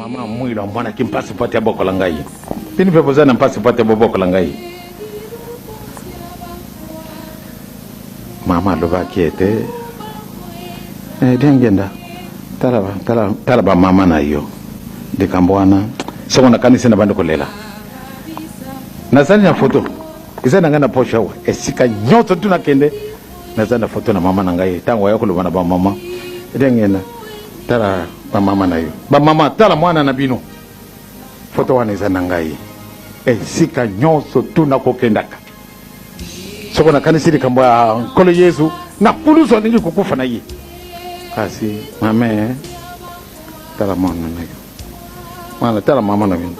Mama Mwilo amonaki mpasi mpo ete abokola ngai. Bino mpe boza na mpasi mpo ete bobokola ngai. Mama alobaki ete eh, Diangenda, tala, tala, tala bamama na yo likambo wana soko nakanisi na bandi kolela. Nazali na foto eza na ngai na poche awa, esika nyonso tu nakende naza na foto na mama na ngai ntango aya koloba na bamama Diangenda, tala bamama na yo, bamama tala mwana na bino, foto wana eza na ngai esika nyonso tu nakokendaka. Soko nakanisi likambo ya Nkolo Yesu na kulusu alingi kokufa na ye, kasi mame tala mwana na yo, mwana tala mama na bino.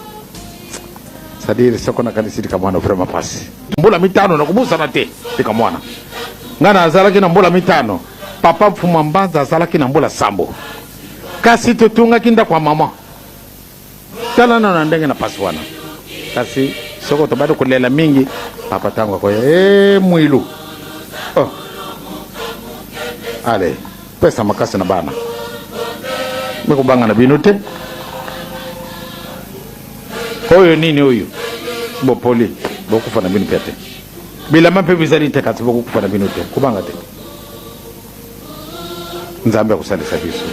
C'est-à-dire soko nakanisi likambo wana vraiment pasi. Mbula mitano nakobosana te likambo wana. Ngai nazalaki na mbula mitano, papa Mfuma Mbanza azalaki na mbula sambo, kasi totungaki ndako ya mama. Tala nano na ndenge na pasi wana. Kasi soko tobandi kolela mingi, papa ntango akoya e mwilu oh. Ale pesa makasi na bana, mikobanga na bino te. Oyo nini oyo bopoli, bokufa na bino mpe te. Bilamba mpe bizali te, kasi bokokufa na bino te. Kobanga te, Nzambe akosalisa biso.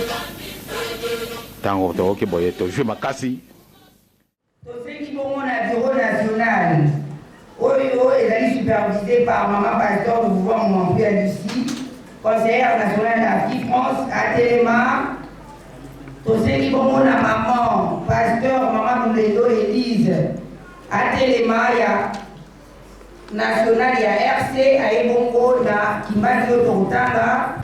Ntango tokoki boye, tozwi makasi. Tosengi bongo na bureau national oyo ezali supervisé par mama pasteur Mouvement Mwampuya Lucie, conseillère nationale na Afrique France atelema. Tosengi bongo na maman pasteur mama Mulendo Elise atelema ya national ya RC aye bongo na Kimbangi oyo tokotanga.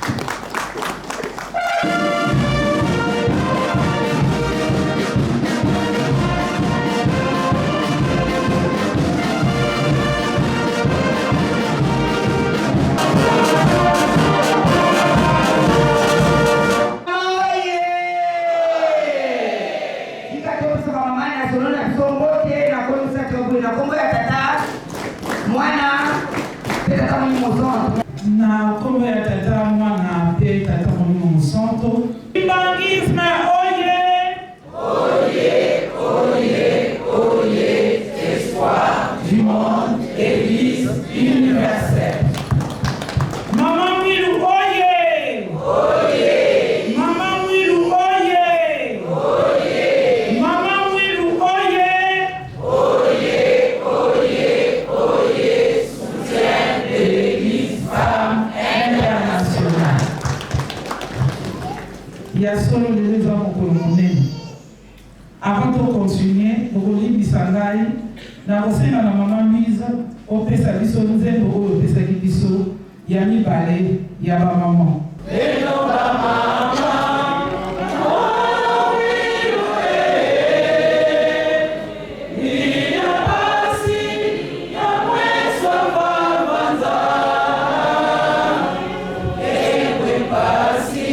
Tika topesa ba mama nationaux na biso mbote na komisa toboye na kombo ya tata mwana mpe tata molimo mosantu. Na kombo ya tata mwana mpe tata molimo mosantu. Kimbanguisme oye! Oye oye oye espoir du monde eglise universelle. Maman Mwilu oye! Oye! Maman Mwilu oye! Oye! Maman Mwilu oye! Oye oye oye soutien de l'eglise femme internationale. Ya solo lelo eza mokolo monene. Avant to continuer, bokolimbisa ngai, nakosenga na maman Louise opesa biso nzembo oyo opesaki biso ya mibale ya ba maman. Bino ba mama, mwana mwilu ee, Ina pasi ya mweswa vavanza, Ekwe pasi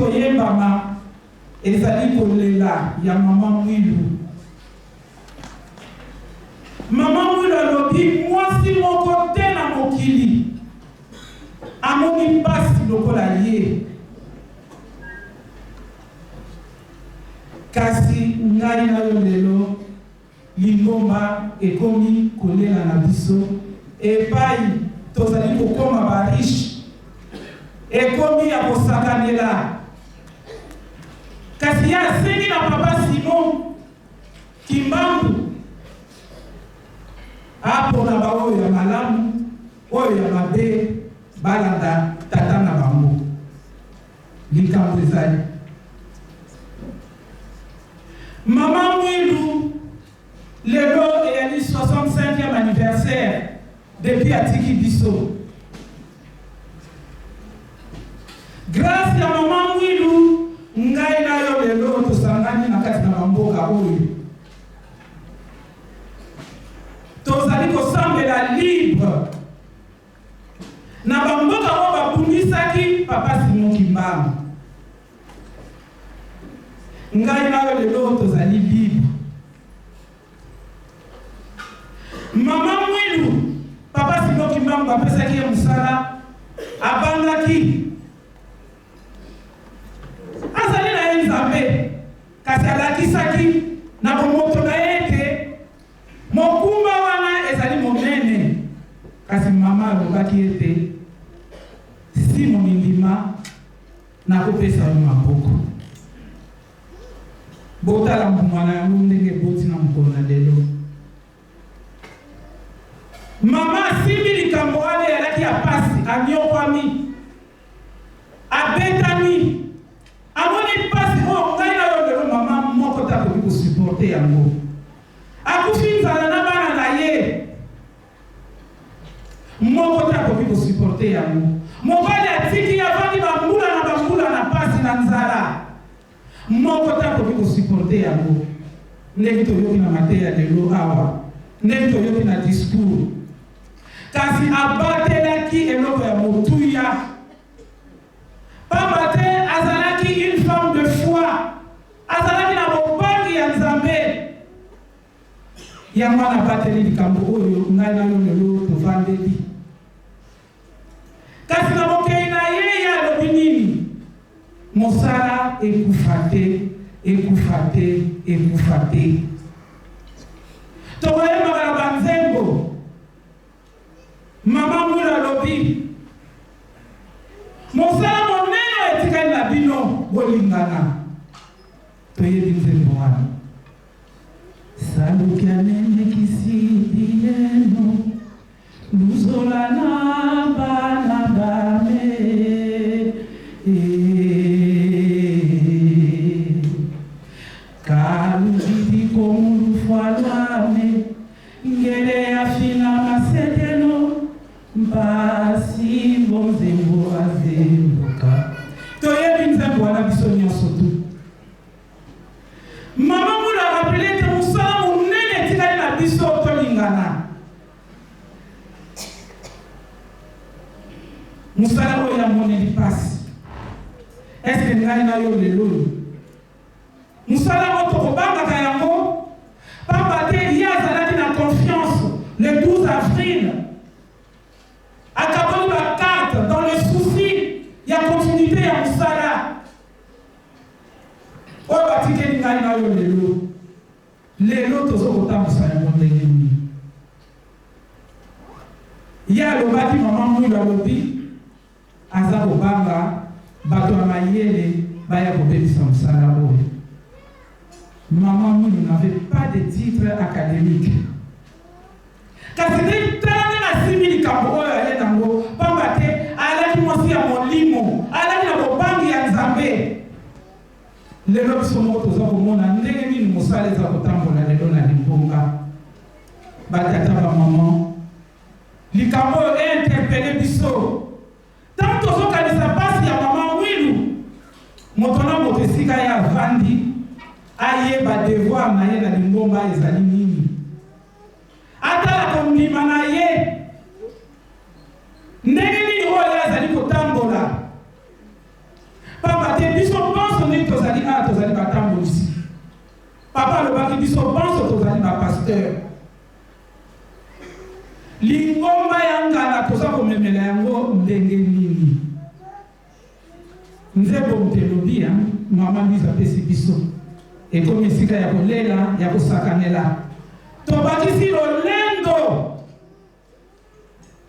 koyembama ezali kolela ya mama Mwilu. Mama Mwilu alobi mwasi moko te na mokili amoni mpasi lokola ye. Kasi ngai na yo lelo lingomba ekomi kolela na biso epai tozali kokoma ba riche, ekomi ya kosakanela. Kasi ye asengi na papa Simon Kimbangu apona baoyo ya malamu, oyo ya mabe balanda tata na bango. Likambo ezali Mama Mwilu lelo eyali 65e anniversaire depuis atiki biso. Grâce ya Mama Mwilu, ngai na yo lelo tosangani na kati na bamboka oyo tozali kosambela libre na bamboka oyo babundisaki Papa Simon Kimbangu. Ngai na yo lelo tozali libre. Mama Mwilu, Papa Simon Kimbangu apesaki ye mosala, abangaki. Azali na ye Nzambe, kasi alakisaki na bomoto na ye ete mokumba wana ezali monene. Kasi mama alobaki ete Simon indima, nakopesa yo maboko. Botala mbuma na yango ndenge eboti na mokolo na lelo. Mama asimbi likambo wana eyalaki ya pasi, anyokwami, abetami, amoni pasi oyo ngai na yo lelo mama moko te akoki kosupporte yango. Akufi nzala na bana na ye, moko te akoki kosupporte yango. Mobali atiki ye, avandi bambula na bambula na pasi na nzala, moko te akoki kosupporte yango. Ndenge toyoki na mateya lelo awa, ndenge toyoki na discours, kasi abatelaki eloko ya motuya, pamba te azalaki une femme de foi, azalaki na bobangi ya Nzambe. Yango wana abateli likambo oyo ngai na yo lelo tovandeli. Kasi na bokei na ye, ye alobi nini? Mosala ekufa te, ekufa te, ekufa te. Tokoyembaka na banzembo. Mama Mwilo alobi, mosala monene oyo etikali na bino, bolingana. Toyebi nzembo wana. Salukia nene kisidi yeno luzola na bana bame kaluzidi komulufwa lwame ngele afina maseteno mpasi mbonzembo azemboka. Toyebi nzembo wana biso nyonso tu. Mama Mula a rappele ete mosala monene etikali na biso tolingana. Mosala oyo amoneli mpasi. Eske ngai na yo lelo oyo mosala yango tokobangaka yango? Pamba te ye azalaki na confiance le 12 avril akaboli ba carte dans le souci ya continuité ya mosala oyo batikeli ngai na yo lelo. Lelo tozo kotambusa yango ndenge nini? Ye alobaki, mama Mwilu alobi aza kobanga bato ya mayele baya kobebisa mosala oyo. Mama Mwilu n'avait pas de titre académique. Kasi nde tala ndenge asimbi likambo oyo aye nango, pamba te alaki mwasi ya molimo, alaki na bobangi ya Nzambe. Lelo biso moko toza komona ndenge nini mosala eza kotambola lelo na libonga. Batata, bamama, likambo oyo e interpelle biso ntango tozokanisa mpasi ya mama Mwilu. Moto na moto esika ye avandi ayeba devoir na ye na lingomba ezali nini, atala kondima na ye ndenge nini oyo ye azali kotambola, pamba te biso tozali awa tozali batambolisi. Papa alobaki biso banso tozali ba pasteur. Lingomba ya ngala toza komemela yango ndenge nini? Nzembo moto elobi hein, mama Louise apesi biso. Ekomi esika ya kolela, ya kosakanela. Tobakisi lolendo.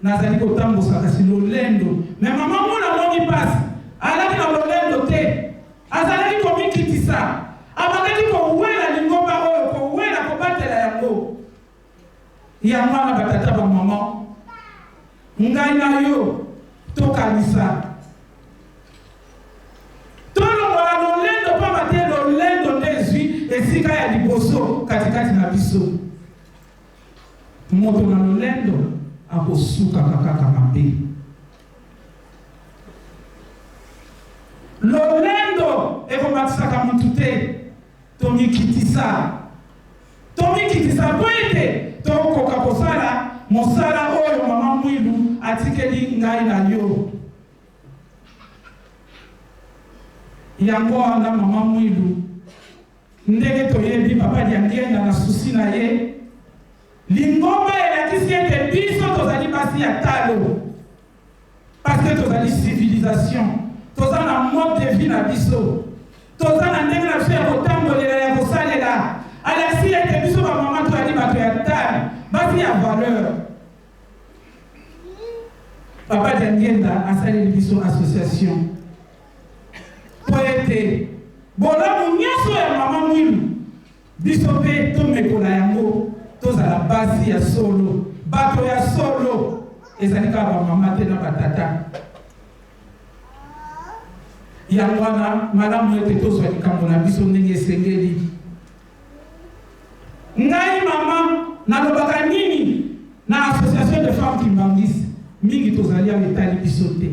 Nazali kotambusa kasi lolendo. Mais mama Mula amoni pasi. Alaki na lolendo te. Azalaki komikitisa. Abandaki kowela lingomba oyo, kowela kobatela yango. Yango wana ba tata ba maman, ngai na yo tokanisa. Tolongola lolendo pamba te lolendo nde ezwi esika ya liboso katikati na biso. Moto na lolendo akosukaka kaka mabe. Lolendo ekomatisaka mutu te. Tomikitisa. Tomikitisa mpo ete tokoka kosala mosala oyo Mama Mwilu atikeli ngai na yo. Yango wana Mama Mwilu, ndenge toyebi Papa Diangienda na souci na ye, lingomba elakisi ete biso tozali basi ya talo parce que tozali civilisation, toza na mode de vie na biso, toza na ndenge na biso ya kotambolela, ya kosalela. Alakisi ete biso ba mama tozali bato ya talo, basi ya valeur. Papa Diangienda asaleli biso association mpo ete bolamu nyonso ya mama Mwilu biso mpe tomekola yango, tozala basi ya solo, bato ya solo. Ezali kaka ba mama te na ba tata. Yango wana malamu ete tozwa likambo na biso ndenge esengeli. Ngai mama nalobaka nini na association de femmes kimbanguiste mingi tozali awa etali biso te.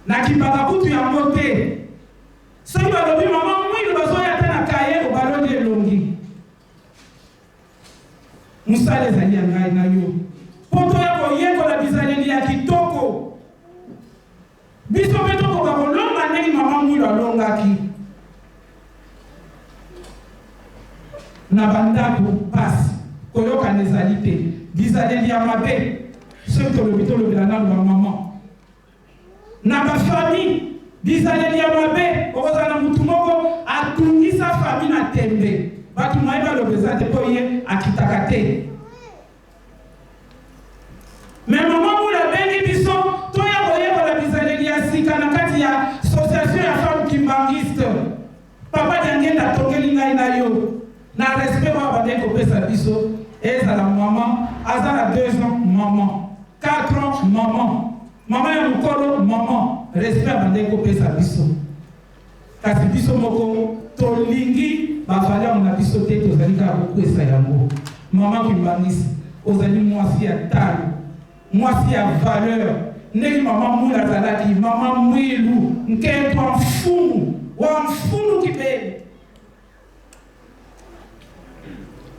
Nakipaka kutu yango te. Soki balobi mama Mwilu bazoya ata na cahier obaloli elongi. Mosala ezali ya ngai na yo mpo toya koyekola bizaleli ya kitoko. Biso mpe tokoka kolonga ndenge mama Mwilu alongaki. Na ba ndako pasi, koyokana ezali te, bizaleli ya mabe. Soki tolobi tolobela nanu ba maman. Na ba famille, bizaleli ya mabe, okozala na mutu moko atungisa famille na tembe, batu moyen baloba eza te po ye akitaka te. Mais maman Mula abengi biso toya koyekola bizaleli ya sika na kati ya association ya femmes kimbanguiste. Papa Diangienda atongeli ngai na yo na respect oyo abandaki kopesa biso, ezala maman aza na 2 ans maman, 4 ans maman, maman ya mukolo maman, respect abandaki kopesa biso. Kasi biso moko tolingi ba valeurs na biso te, tozali kaka kokwesa yango. Maman Kimbanguiste, ozali mwasi ya talo, mwasi ya valeur, ndenge maman Mula azalaki, maman Mwilu, nkento wa mfumu, wa mfunu kibeni.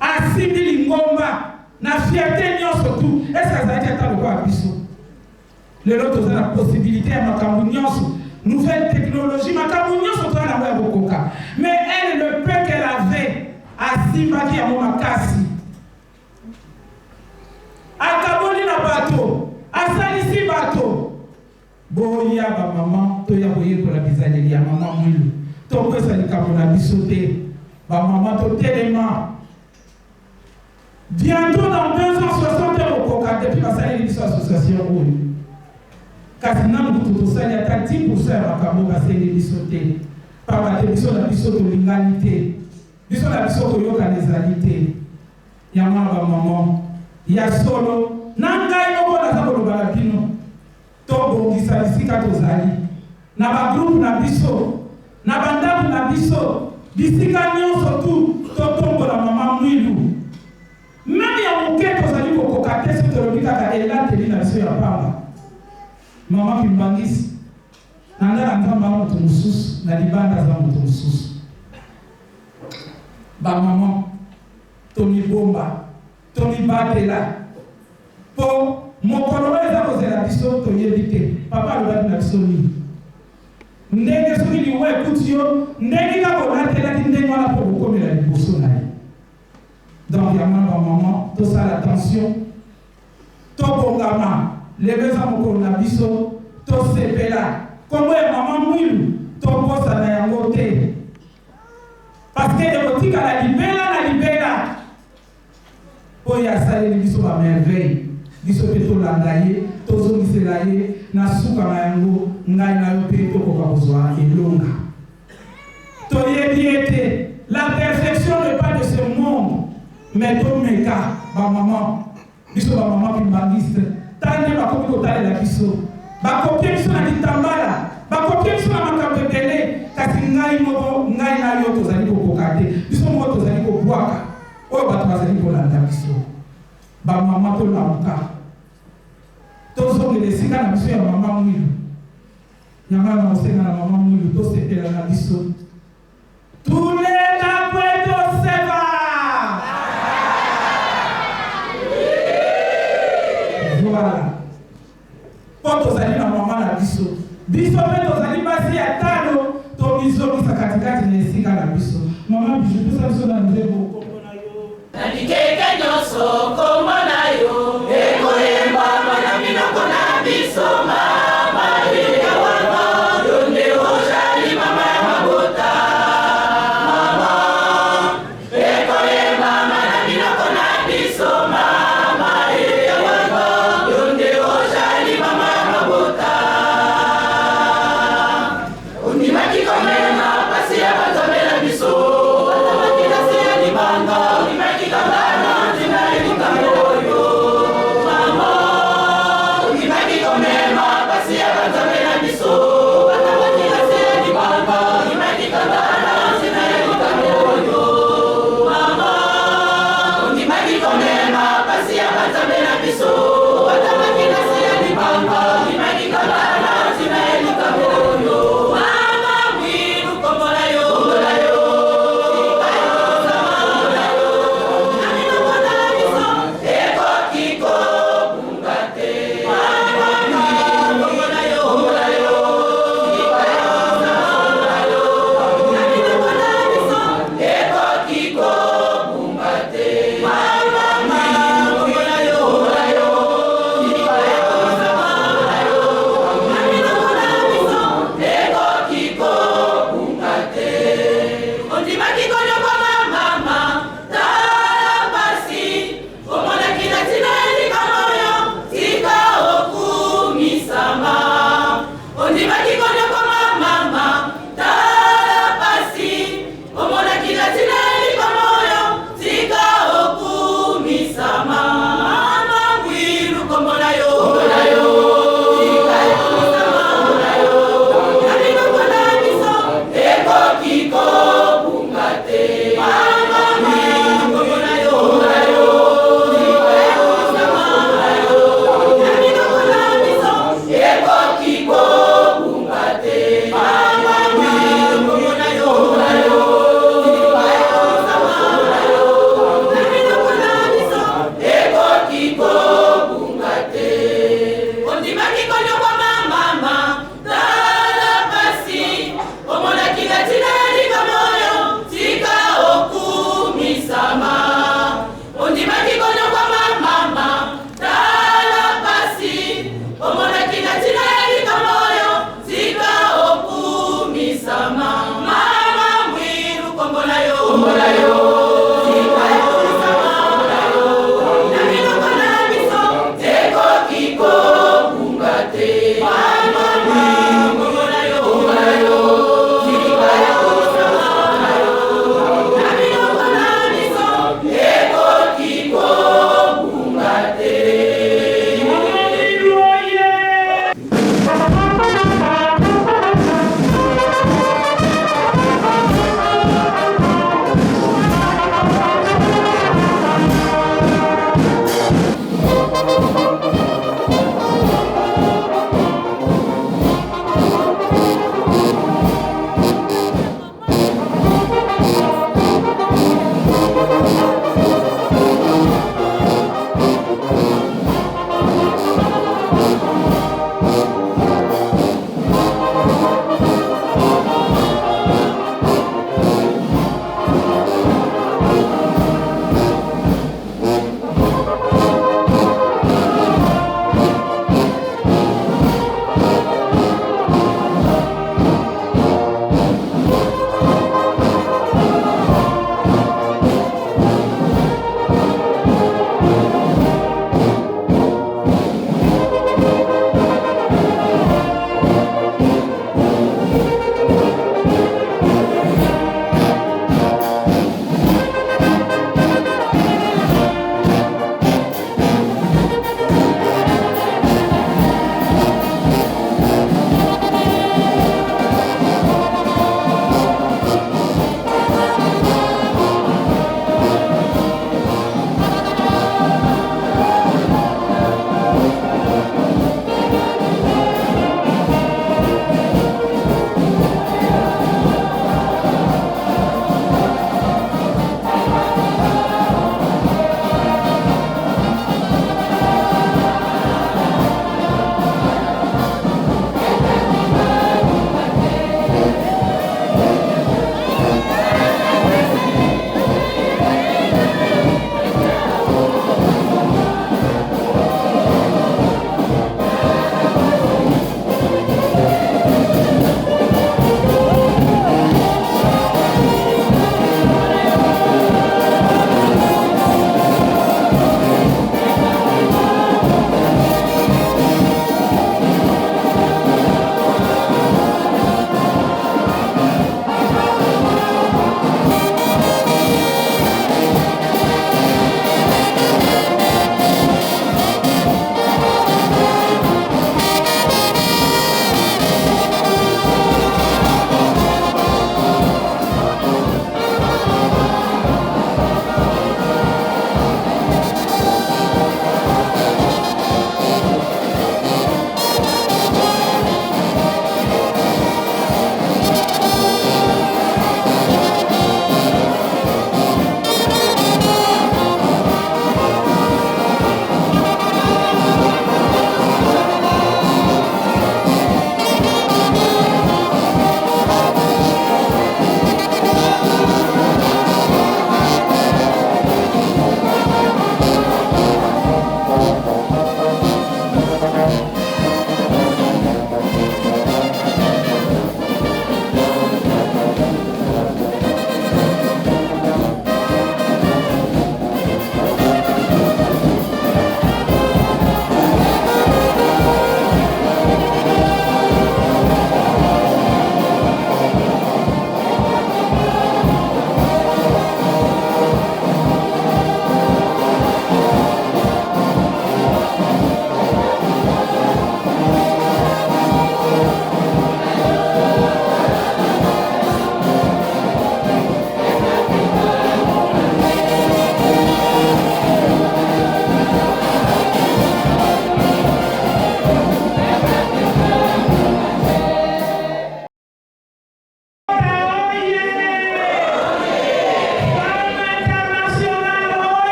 Asimbi lingomba na fierte nionso tout, est ce que azalaki ata lokola biso? Lelo toza na possibilite ya makambo nionso, nouvelle technologie, makambo nionso toza na yango ya kokoka. Mais elle le peu qu'elle avait asimbaki yango makasi. Akaboli na bato, asalisi bato. Boya ba maman toya koyekola bizaleli ya maman Mwilu. Topesa likambo na biso te. Ba maman totelema. Bientot dans 2 ans 60 ekokoka depuis basaleli biso association oyo. Kasi nanu kutu tosali ata 10% ya makambo basengi biso te. Pamba te biso na biso tolingani te. Biso na biso koyokana ezali te. Yango wana ba maman ya solo na ngai moko naza koloba na bino tobongisa bisika tozali na ba groupe na biso na ba ndaku na biso bisika nionso tout totombola maman Mwilu meme ya moke tozali kokoka te soki tolobi kaka elateli na biso ya pamba maman Kimbanguiste na nga na Nzambe aza moto mosusu na libanda aza moto mosusu ba maman Tomibomba, tomibatela po mokolo oyo eza kozela biso toyebi te. Papa alobaki na biso nini? Ndenge soki liwa ekuti yo, ndenge kaka olatelaki ndenge wana mpo okokomela liboso na ye. Donc yango wana ba maman tosala attention, tobongama, lelo eza mokolo na biso, tosepela. Kombo ya mama Mwilu tobosana yango te parce que ekotikala libela na libela. Mpo ye asaleli biso ba merveilles, biso mpe tolanda ye, tozongisela ye, na suka na yango, ngai na yo mpe tokoka kozwa elonga. Toyebi ete la perfection n'est pas de ce monde, mais tomeka ba mamans, biso ba mamans kimbanguistes, tala nde bakomi kotalela biso, ba copier biso na kitambala, ba copier biso na makambo ebele, kasi ngai moko, ngai na yo tozali kokoka te, biso moko tozali kobwaka oyo bato bazali kolanda biso. Ba mama tolamuka, tozongela esika na biso ya mama Mwilu. Yango wana nakosenga na mama Mwilu tosepela na biso. Tuleta kweto seva. Voilà. Mpo tozali na mama na biso. Biso mpe tozali basi ya talo, tomizongisa katikati na esika na biso. Mama Bijou, pesa biso na nzembo kombo na yo. Na bikeke nyonso kombo na yo ekoyembama na minoko na biso mama ye wana yo nde ozali mama ya mabota mama ekoyembama na minoko na biso mama ye wana yo nde ozali mama ya mabota ondimaki komema pasi ya banzambe na biso obatamaki na se ya libanga ondimaki kangana ntina ya likambo oyo.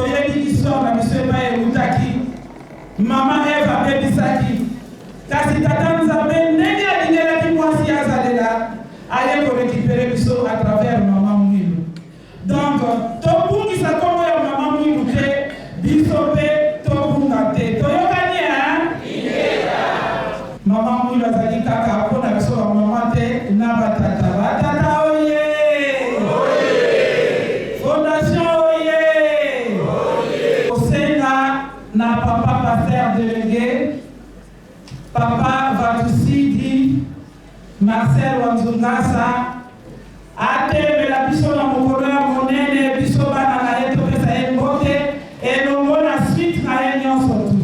Toyebi histoire na biso epai ewutaki. Mama Eve abebisaki, kasi Tata Nzambe ndenge alingelaki mwasi azalela, aye ko recuperer biso à travers mama Mwilu. Donc tobungisa kombo ya mama Mwilu te, biso pe tobunga te. Toyokani hein? Mama Mwilu azali kaka mpo na biso ba mama te na ba tata. Ba tata oye! Fondation oye! Kosenga na papa pasteur delegue, papa Vatusidi, Marcel Wanzungasa atelemela biso na mokolo ya monene, biso bana na ye topesa ye mbote elongo na suite na ye nionso tout.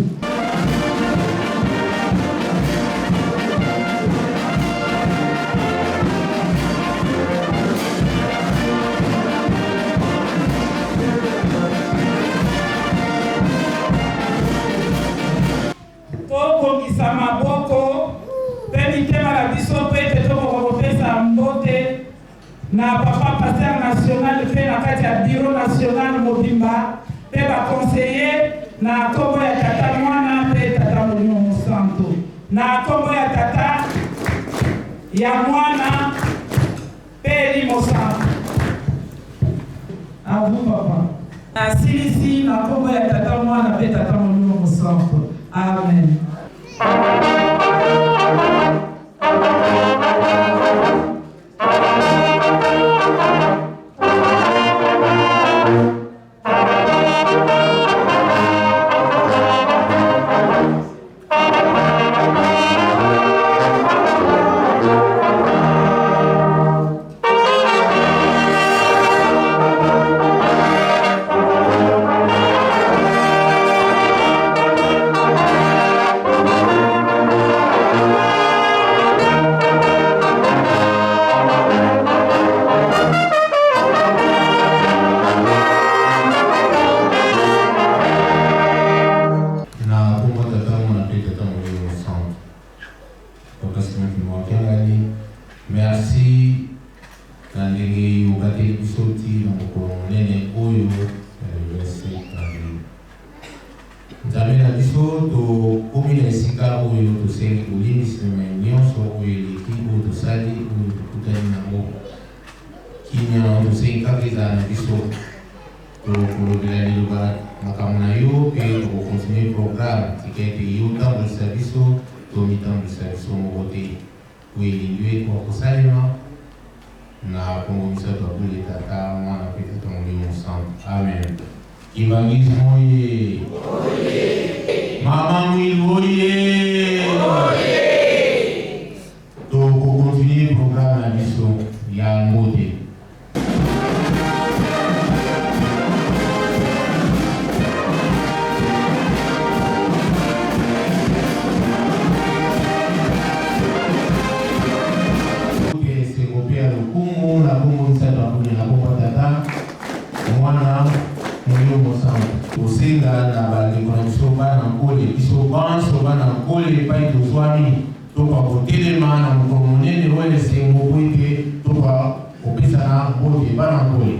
Tobongisa maboko mpe mitema na biso mpo ete tokoka kopesa mbote na Papa Pasteur National mpe na kati ya Bureau National mobimba mpe ba conseillers na kombo ya Tata Mwana mpe Tata Molimo Mosantu. Na kombo ya Tata, ya Mwana mpe Elimo Santu. À vous papa. Nasilisi na kombo ya Tata, Mwana mpe Tata Molimo Mosantu. Amen. Na kombo Tata, Mwana mpe Tata Molimo Mosantu. Papa Simon Kimbangu Kiangani, merci na ndenge yo obateli biso ti na mokolo monene oyo ya le 27 avril. Nzambe na biso, tokomi na esika oyo tosengi bolimbisi na mai nionso oyo eleki, oyo tosali, oyo tokutani nango. Kimia na yo tosengi kaka ezala na biso. Tokolobela liloba makambo na yo mpe toko continuer programme. Tika ete yo otambwisa biso, tomitambwisa biso moko te. Oyo elingi yo ekoka kosalema na kombo misato ya bule Tata, Mwana mpe Tata Molimo Mosantu. Amen. Kimbanguisme oye! Mama Mwilu oye! Toko continuer programme na biso ya mbote. Esengo mpe ya lokumu na kombo misato ya bule na kombo ya Tata, Mwana, Molimo Mosantu. Kosenga na bandeko na biso bana Nkole, biso banso bana Nkole epai tozwami, Tokoka kotelema na mokolo monene oyo ya esengo mpo ete tokoka kopesana mbote, bana Nkole.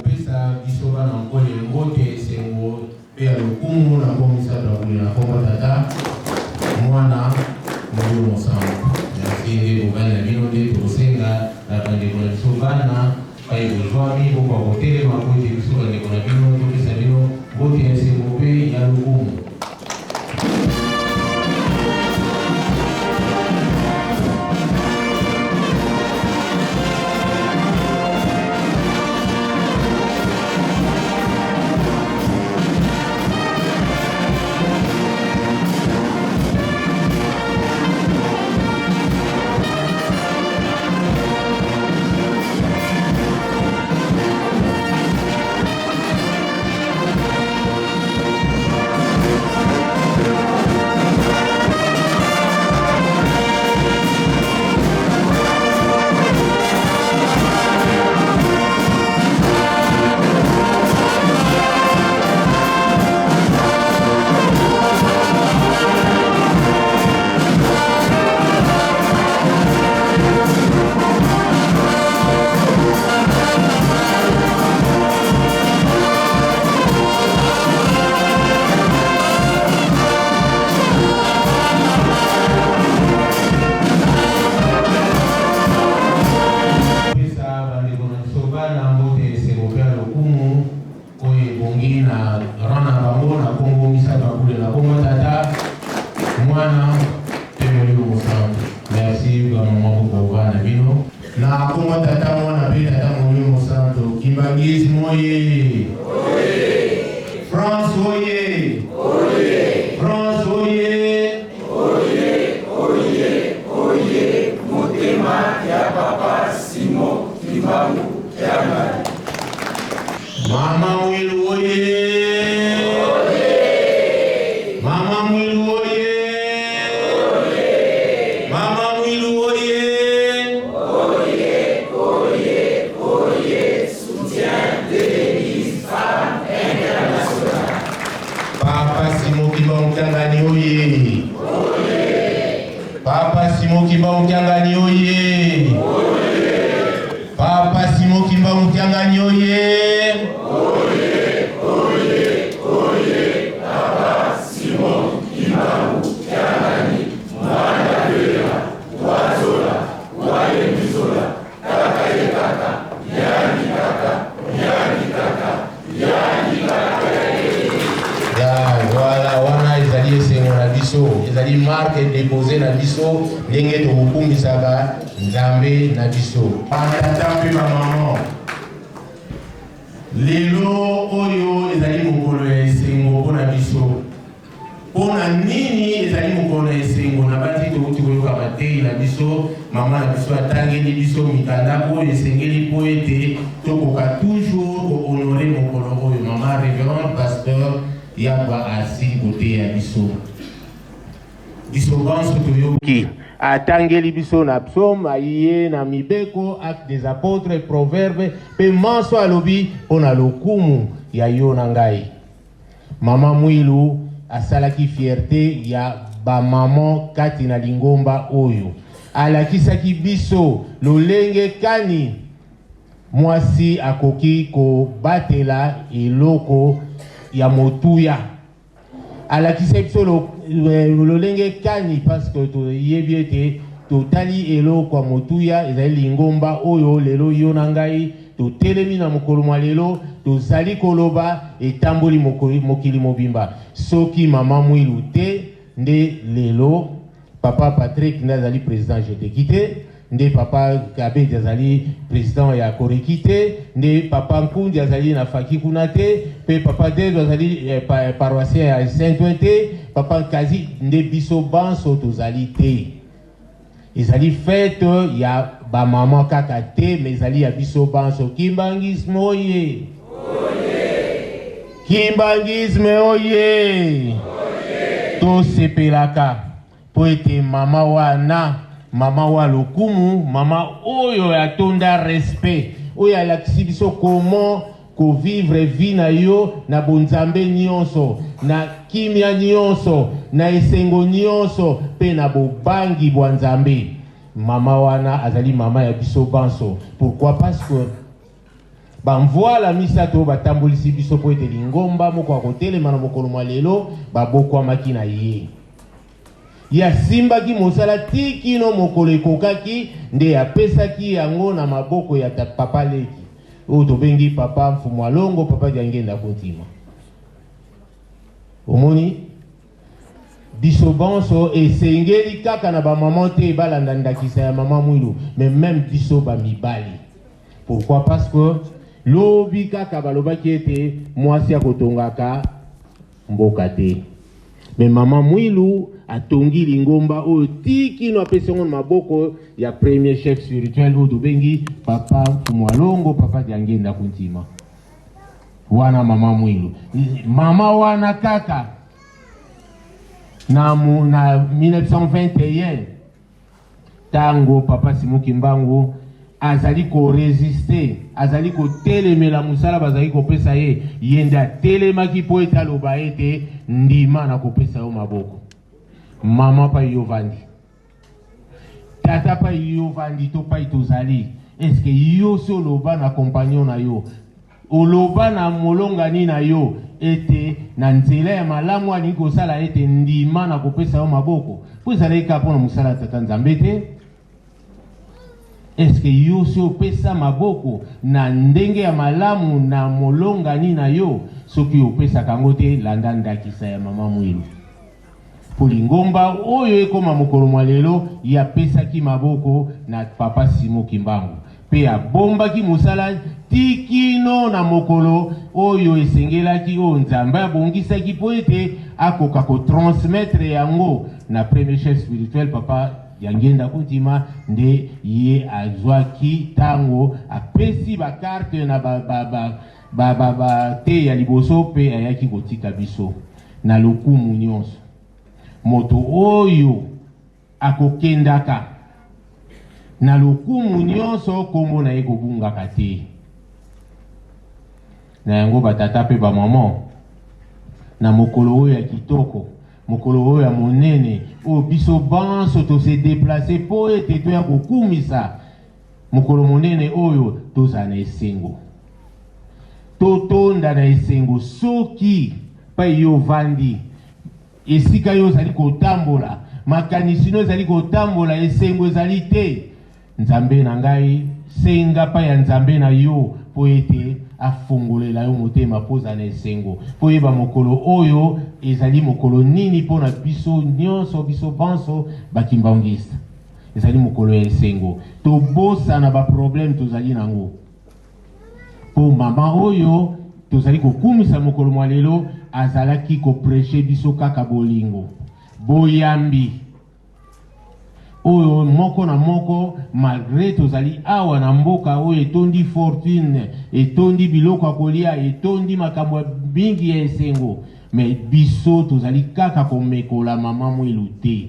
Kopesa biso bana Nkole mbote ya esengo mpe ya lokumu na nkombo misato ya bule, na nkombo Tata, Mwana, Molimo Mosantu. Merci nde bovandi na bino nde tokosenga na bandeko na biso bana pai bozwami bokoka kotelema mpo ete biso bandeko na bino topesa bino mbote ya esengo mpe ya lokumu. Bamama bokoka na bino. Na kombo Tata, Mwana mpe Tata Molimo Santo. Kimbanguisme oye! France oye! France oye! Oye, oye, oye, motema ya Papa Simon Kimbangu Kiangani. Mama Mwilu oye! Mama Mwilu oye! Mama Mwilu oye! Oye, oye, oye, soutien de l'Église Femme Internationale. Papa Simon Kimbangu Kiangani oye! Papa Simon Kimbangu Kiangani oye! Papa Simon Kimbangu Kiangani oye! Oye, oye, oye, Papa Simon Kimbangu Kiangani, mwana Bela, Wazola, Wayembizola, kaka ye kaka, yangi kaka, yangi kaka, yangi kaka. Ya voilà, wana ezali esengo na biso, ezali marque déposée na biso ndenge tokokumisaka Nzambe na biso. Batata mpe bamama, lelo oyo ezali mokolo ya esengo mpo na biso. Mpo na nini ezali mokolo ya esengo? Na bati touti koyoka mateyi na biso, mama na biso atangeli biso mikanda oyo esengeli mpo ete tokoka toujours kohonorer mokolo oyo. Mama révérend pasteur Yaba asili koteya biso, biso banso toyoki. Atangeli biso na Psaume, aye na Mibeko, Acte des Apôtres, Proverbe mpe manso alobi mpo na lokumu ya yo na ngai. Mama Mwilu asalaki fierté ya bamama kati na lingomba oyo. Alakisaki biso lolenge kani mwasi akoki kobatela eloko ya motuya. Alakisaki biso lolenge kani, parce que toyebi ete totali eloko ya motuya ezali lingomba oyo lelo yo na ngai totelemi na mokolo mwa lelo, tozali koloba etamboli mokili mobimba. Soki mama Mwilu te, nde lelo papa Patrick nde azali président Jeteki te, nde papa Kabedi azali président ya Koreki te, nde papa Nkundi azali na Faki kuna te, mpe papa Dedo azali paroissien ya Saint-Ouen te, papa Nkazi nde biso banso tozali te. Ezali fête ya bamama kaka te, mais ezali ya biso banso. Kimbanguisme oye! Kimbanguisme oye! Tosepelaka mpo ete mama wana, mama wa lokumu, mama oyo atonda respect, oyo alakisi biso comment kovivre vie na yo na bonzambe nyonso, na kimia nyonso, na esengo nyonso mpe na bobangi bwa Nzambe. Mama wana azali mama ya biso banso. Pourquoi? Parce que bamvwala misato oyo batambolisi biso mpo ete lingomba moko akotelema na mokolo mwa lelo babokwamaki na ye. Ye asimbaki mosala ti kino mokolo ekokaki, nde apesaki yango na maboko ya papa leki oyo tobengi papa Mfumu Alongo, papa Diangenda Kuntima. Omoni biso banso esengeli kaka na bamama te balanda ndakisa ya mama Mwilu, mais même biso bamibali. Pourquoi? Parce que lobi kaka balobaki ete mwasi akotongaka mboka te, mais mama Mwilu atongi lingomba oyo ti kino apesi yango na maboko ya premier chef spirituel oyo tobengi papa Mfumu Alongo, papa Diangenda Kuntima. Wana mama Mwilu, mama wana kaka na 1921, ntango papa Simon Kimbangu azali korésister, azali kotelemela mosala bazali kopesa ye, ye nde atelemaki mpo ete aloba ete ndima na kopesa yo maboko. Mama pai yo vandi, tata pai yo vandi, to pai tozali, eske yo si oloba na compagnon na yo, oloba na molongani na yo ete na nzela ya malamu alingi kosala ete ndima na kopesa yo maboko, mpo ezalaki kaka mpona mosala ya tata Nzambe te? Eske yo si opesa maboko na ndenge ya malamu na molongani na yo? Soki opesaka yango te, landa ndakisa ya mama Mwilu. Mpo lingomba oyo ekoma mokolo mwa lelo, ye apesaki maboko na Papa Simon Kimbangu mpe abombaki mosala tii kino na mokolo oyo esengelaki, oyo Nzambe abongisaki mpo ete akoka ko transmettre yango na premier chef spirituel Papa Diangienda Kuntima. Nde ye azwaki tango apesi ba carte na ba, ba, ba, ba, ba, ba te ya liboso mpe ayaki kotika biso na lokumu nyonso. Moto oyo akokendaka na lokumu nyonso, nkombo na ye kobungaka te. Na yango, batata mpe bamama, na mokolo oyo ya kitoko, mokolo oyo ya monene, oyo biso banso tose deplace mpo ete toya kokumisa mokolo monene oyo, tozala na esengo, totonda na esengo. Soki mpe yo ovandi esika yo ozali kotambola, makanisi no ezali kotambola, esengo ezali te, Nzambe na ngai, senga mpa ya Nzambe na yo mpo ete afongolela yo motema mpo ozala na esengo, mpo oyeba mokolo oyo ezali mokolo nini mpo na biso nyonso, biso banso bakimbangiste. Ezali mokolo ya esengo. Tobosana baproblème tozali nango, mpo mama oyo tozali kokumisa mokolo mwa lelo azalaki kopreche biso kaka bolingo, boyambi oyo moko na moko. Malgré tozali awa na mboka oyo etondi fortune, etondi biloko ya kolia, etondi makambo ya mingi ya esengo, mais biso tozali kaka komekola mama Mwilu te.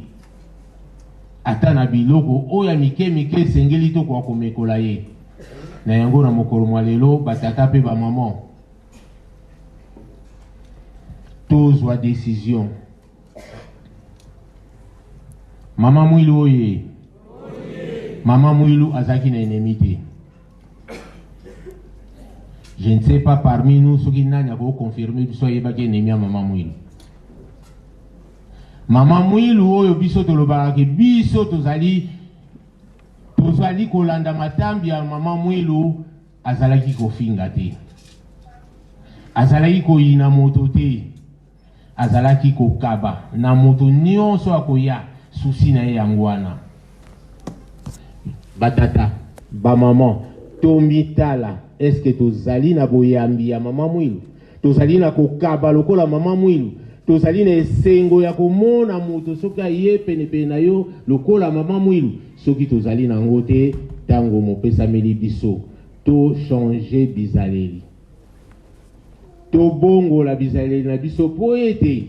Ata na biloko oyo ya mike mike, esengeli tokoka komekola ye. Na yango, na mokolo mwa lelo, batata mpe bamama, tozwa décision. Mama Mwilu oye! Mama Mwilu azalaki na ennemi te. Je ne sais pas parmi nous soki nani akoconfirme biso ayebaki ennemi ya mama Mwilu. Mama Mwilu oyo biso tolobaka ke biso tozali kolanda matambi ya mama Mwilu, azalaki kofinga te, azalaki koyina moto te, azalaki kokaba na moto nyonso akoya. Souci na ye yango wana. Batata, bamama, tomitala: eske tozali na boyambi ya mama Mwilu? Tozali na kokaba lokola mama Mwilu? Tozali na esengo ya komona moto soki aye penepene na yo lokola mama Mwilu? Soki tozali nango te, ntango mopesameli biso tochange bizaleli, tobongola bizaleli na biso, mpo ete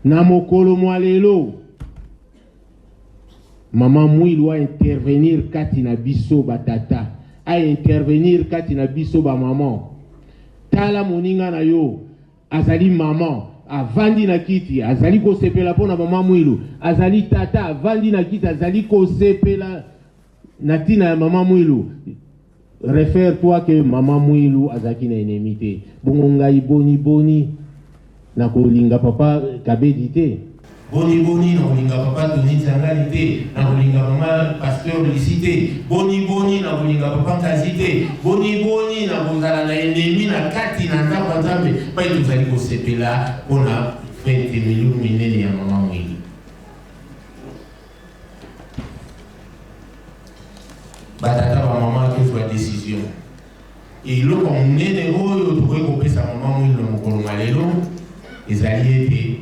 na mokolo mwa lelo mama Mwilu aintervenir kati na biso batata, aintervenir kati na biso bamama. Tala moninga na yo, azali mama, avandi na kiti, azali kosepela mpo na mama Mwilu. Azali tata, avandi na kiti, azali kosepela na ntina ya mama Mwilu. Réfère-toi que mama Mwilu azalaki na ennemi te. Bongo ngai, boni boni na kolinga papa Kabedi te? Boni boni na kolinga papa Tony Nzangani te? Na kolinga mama pasteur Lisi te? Boni boni na kolinga papa Nkazi te? Boni boni na kozala na ennemi na kati na ndako ya Nzambe pai tozali kosepela mpona fête milulu minene ya mama Mwilu? Batata, bamama, tozwa décision. Eloko ya monene oyo tokoki kopesa mama Mwilu na mokolo mwa lelo ezali ete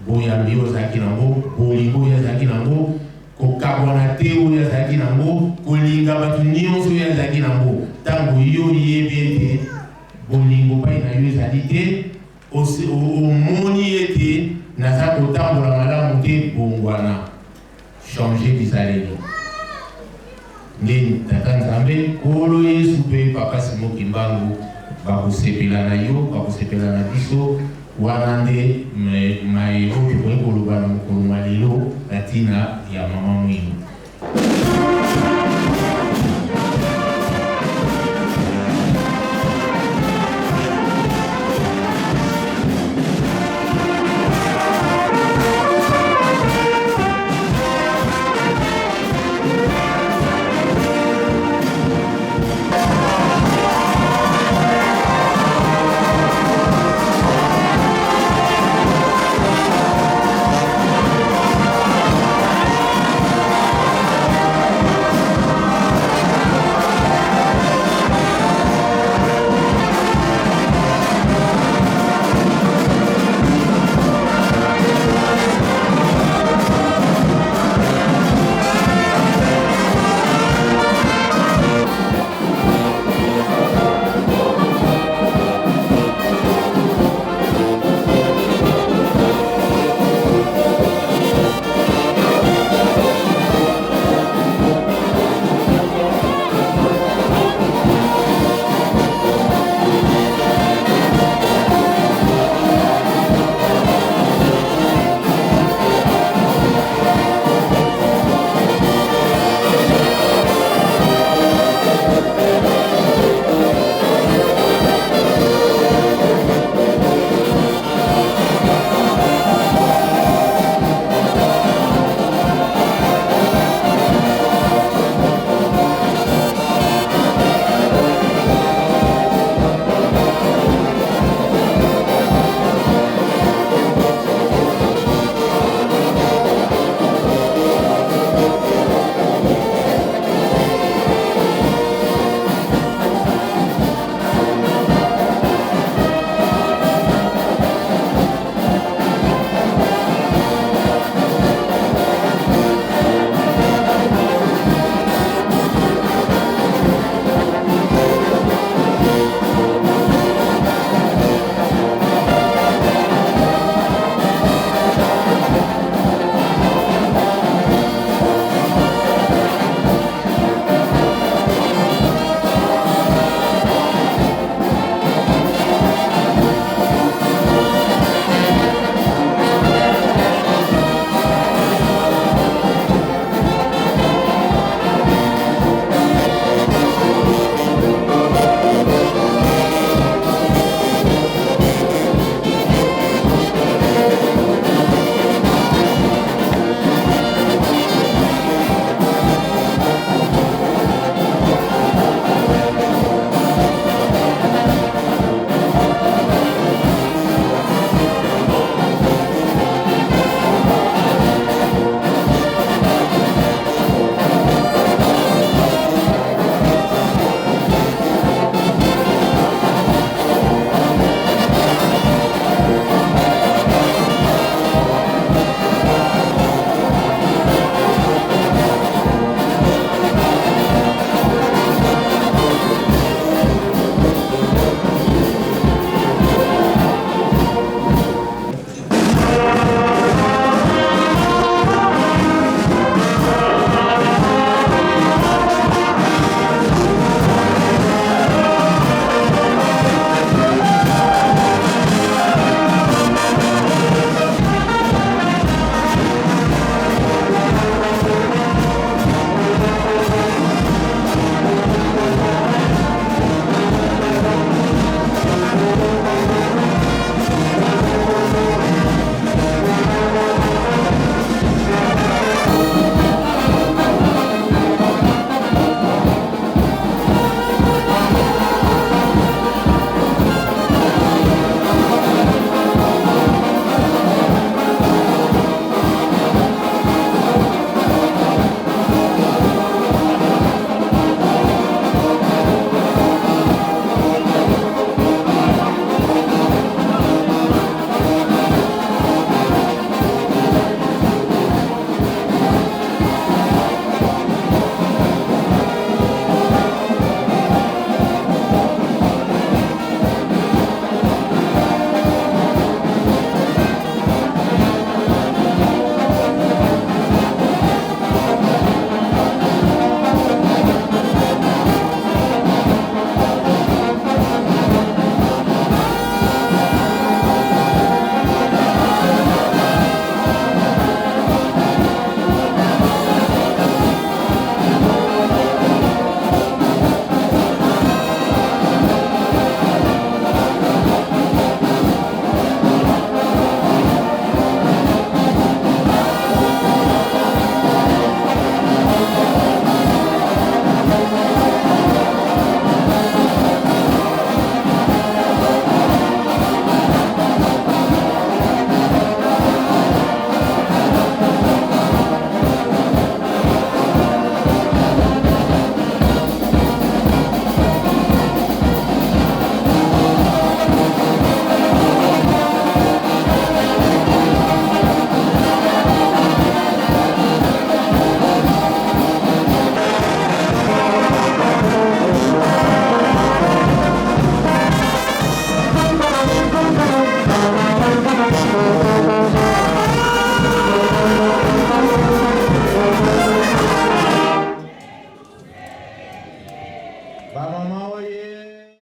boyambi oyo azalaki nango, bolingo oyo azalaki nango, kokabwana te oyo azalaki nango, kolinga bato nyonso oyo azalaki nango. Ntango yo oyebi ete bolingo pai na yo ezali te, omoni ete naza kotambola malamu te, bongwana, change bizaleli. Nde Tata Nzambe, Nkolo Yesu mpe Papa Simo Kimbangu bakosepela na yo, bakosepela na biso. Wana nde maye oyo tokoki koloba na mokolo mwa lelo na ntina ya mama Mwilu.